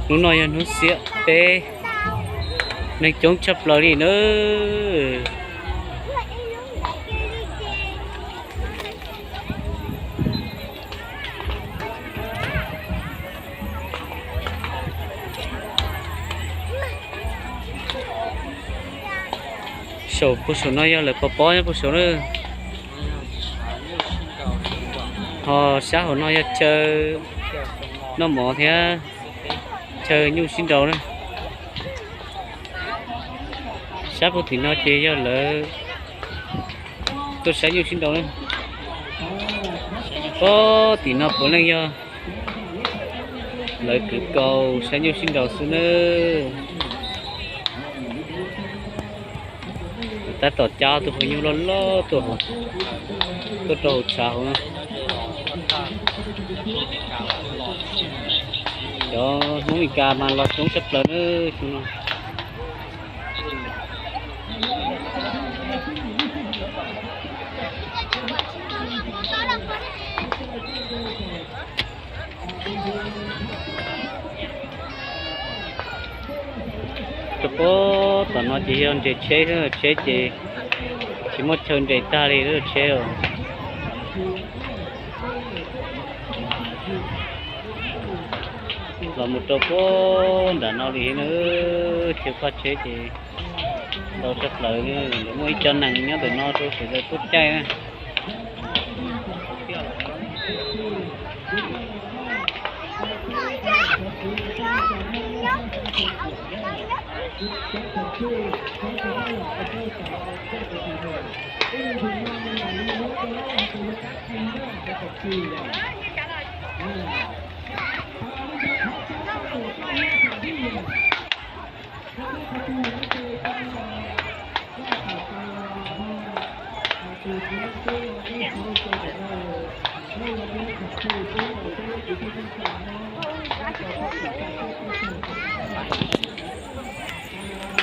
Hnub no yog hnub xiab teb, neeg coob tshaj plaws li na. Saum puag saum no yog lawv pov pob nyob puag saum na. Ho sab hauv no yog chaw noj mov thiab chaw nyuj sib nraus na. Sab puag tim no ces yog lawv tuaj saib nyuj sib nraus na. Puag tim no puav leej yog lawv kwv kaus saib nyuj sib nraus xwb na. Tab tom cab tus phaw nyuj loj loj tuaj, tuaj rau hauv tshav hauv na. Cov Hmoob Mes Kas mas los coob tshaj plaws na xyoo no. Rau puag tom no ces yog nres tsheb xwb, tsheb ces tsis muaj chaw nres tag li lub tsheb os. Los mus rau puag nram no li na, chaw kho tsheb ces ntau tshaj plaws li, muaj ib co nees nyob ntawm no rau sawv daws tuaj caij na.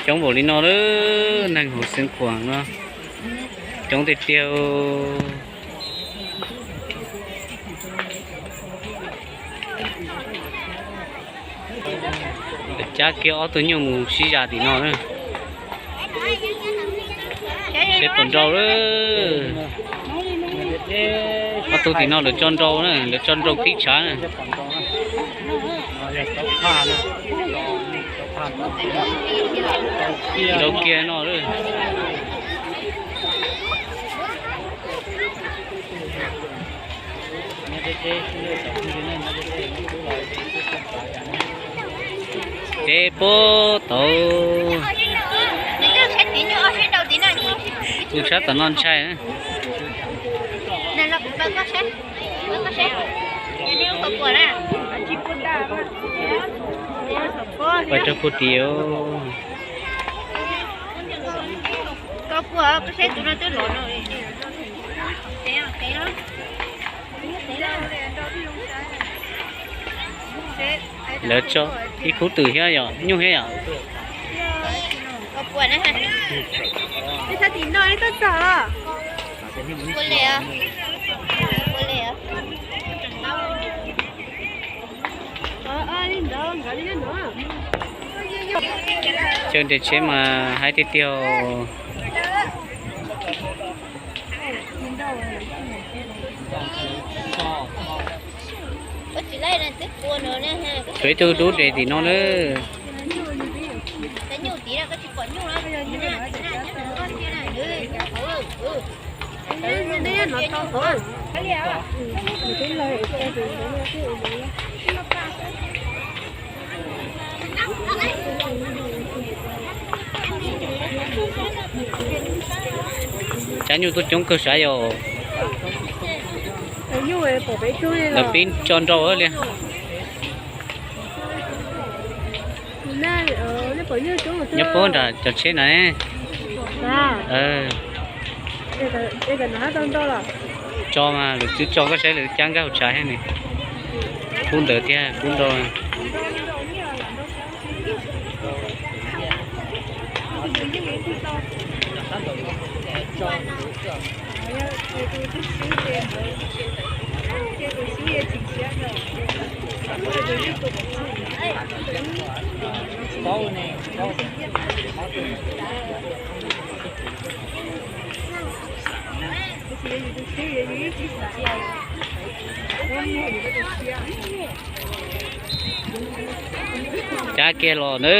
Coob npaum li no lawm, neeg hauv Xeev Khuam no coob tiag tiag. Cab kiag ob tug nyuj mus sib zam tim no na. Seb puas nrau lawm. Ob tug tim no lawv tso nrau na, lawv tso nrau tib tshav na. Nrau kiag no lawm. Teb puag tod, tus sab tom no ntshai. Pais rau puag tim. Lawv tso ib khub twm thiab yom, nyuj thiab yom. Chaw nres tsheb mas haib tiag tiag. Tshuav ib tug dub nres tim no na. Cab nyuj tuaj coob kawg sav yom. Lawv pib tso nrau li. Nyob puag nram cov tsheb na. Tso mas lawv twb tso koj saib lawv cab nkag hauv tshav thiab ne. Kub ntawd thiab kub nrau. Cab kiag los na,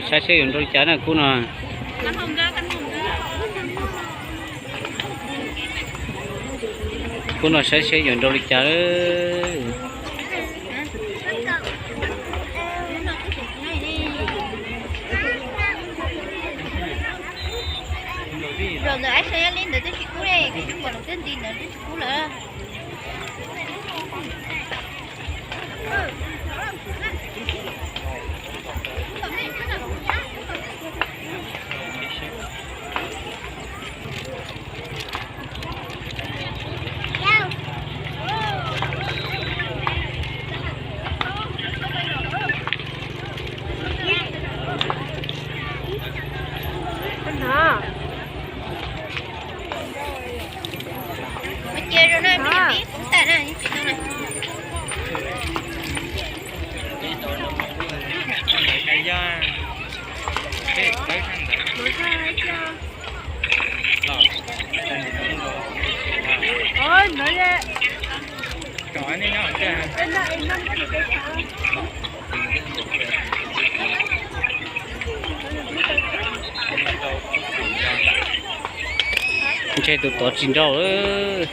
saib seb yuav nrau li cas na kub no. Kub no saib seb yuav nrau li cas. Zaum ntawd ib sab li ntawd twb tsis kub li, kuv tsis pom lawv twb nti ntawd twb tsis kub lawm. Cia rau na, peb peb phov tas na, tsis tau na. Ntshe tus tod tsis nrau lawm.